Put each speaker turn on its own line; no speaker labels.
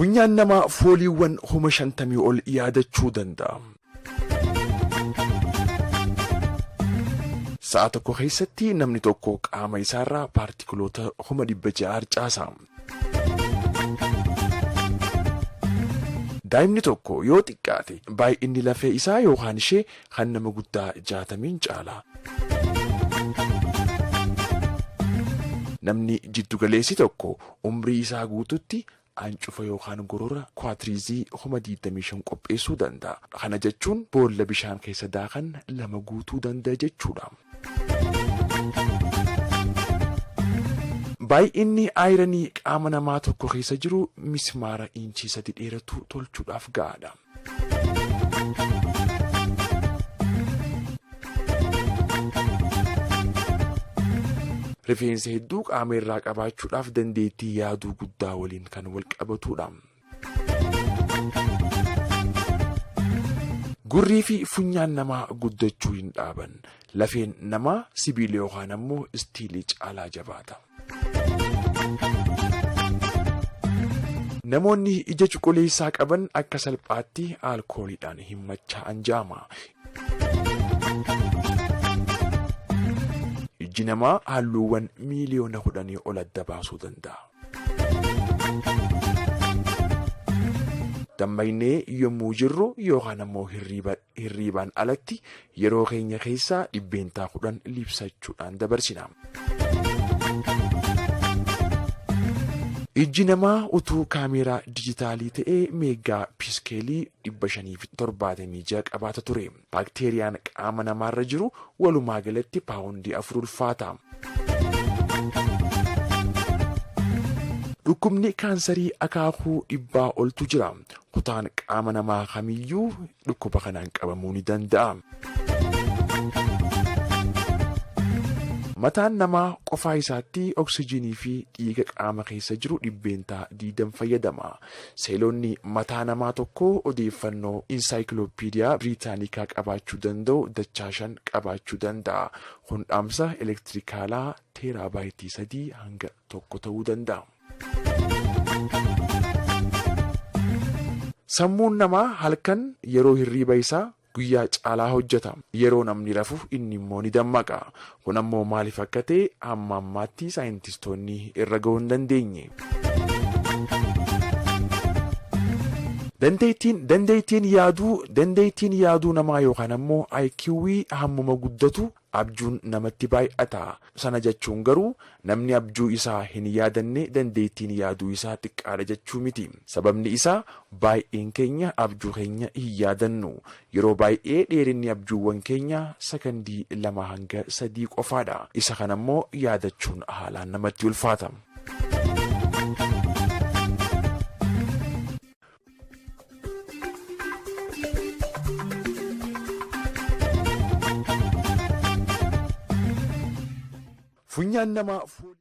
Funyaan namaa fooliiwwan 50,000 ol yaadachuu danda'a. Sa'a tokko keessatti namni tokko qaama isaarraa paartikiloota 600,000 harcaasa. Daa'imni tokko yoo xiqqaate baay'inni lafee isaa yookaan ishee kan nama guddaa 60n caala. Namni jiddugaleessi tokko umrii isaa guututti ancufa yookaan gorora kuwaatiriizii 25,000 qopheessuu danda'a. Kana jechuun boolla bishaan keessa daakan lama guutuu danda'a jechuudha. Baay'inni aayiranii qaama namaa tokko keessa jiru mismaara inchii 3 dheeratu tolchuudhaaf ga'aadha. Rifeensa hedduu qaama irraa qabaachuudhaaf dandeettii yaaduu guddaa waliin kan wal qabatudha. Gurrii fi funyaan namaa guddachuu hin dhaaban. Lafeen namaa sibiila yookaan ammoo istiilii caalaa jabaata. Namoonni ija cuquliisaa qaban akka salphaatti alkooliidhaan hin machaa'an jedhama. Ijji namaa halluuwwan 10,000,000 ol adda baasuu danda'a. Dammaqnee yommuu jirru yookaan ammoo hirriibaan alatti yeroo keenya keessaa 10% liibsachuudhaan dabarsina. Ijji namaa utuu kaameeraa dijitaalii ta'ee meegaa piiskeelii 576 qabaata ture. Baakteeriyaan qaama namaarra jiru walumaa galatti paawundii 4 ulfaata. Dhukkubni kaansarii akaakuu dhibbaa oltu jira. Kutaan qaama namaa kamiyyuu dhukkuba kanaan qabamuu ni danda'a. Mataan namaa qofaa isaatti oksijiinii fi dhiiga qaama keessa jiru 20% fayyadama. Seelonni mataa namaa tokko odeeffannoo Insaayikilooppiidiyaa Biriitaanikaa qabaachuu danda'u dachaa 5 qabaachuu danda'a. Kun dhaamsa elektirikaalaa teeraabaayitii 3 hanga 1 ta'uu danda'a. Sammuun namaa halkan yeroo hirriiba isaa guyyaa caalaa hojjeta. Yeroo namni rafu inni immoo ni dammaqa. Kun ammoo maaliif akka ta'e hamma ammaatti saayintistoonni irra gahuu hin dandeenye. Dandeettiin dandeettiin yaaduu dandeettiin yaaduu namaa yookaan ammoo IQ hammuma guddatu Abjuun namatti baay'ata. Sana jechuun garuu namni abjuu isaa hin yaadanne dandeettiin yaaduu isaa xiqqaadha jechuu miti. Sababni isaa baay'een keenya abjuu keenya hin yaadannu. Yeroo baay'ee dheerinni abjuuwwan keenyaa sakandii 2 hanga 3 qofaadha. Isa kanammoo yaadachuun haalaan namatti ulfaata. Funyaan namaa foolii.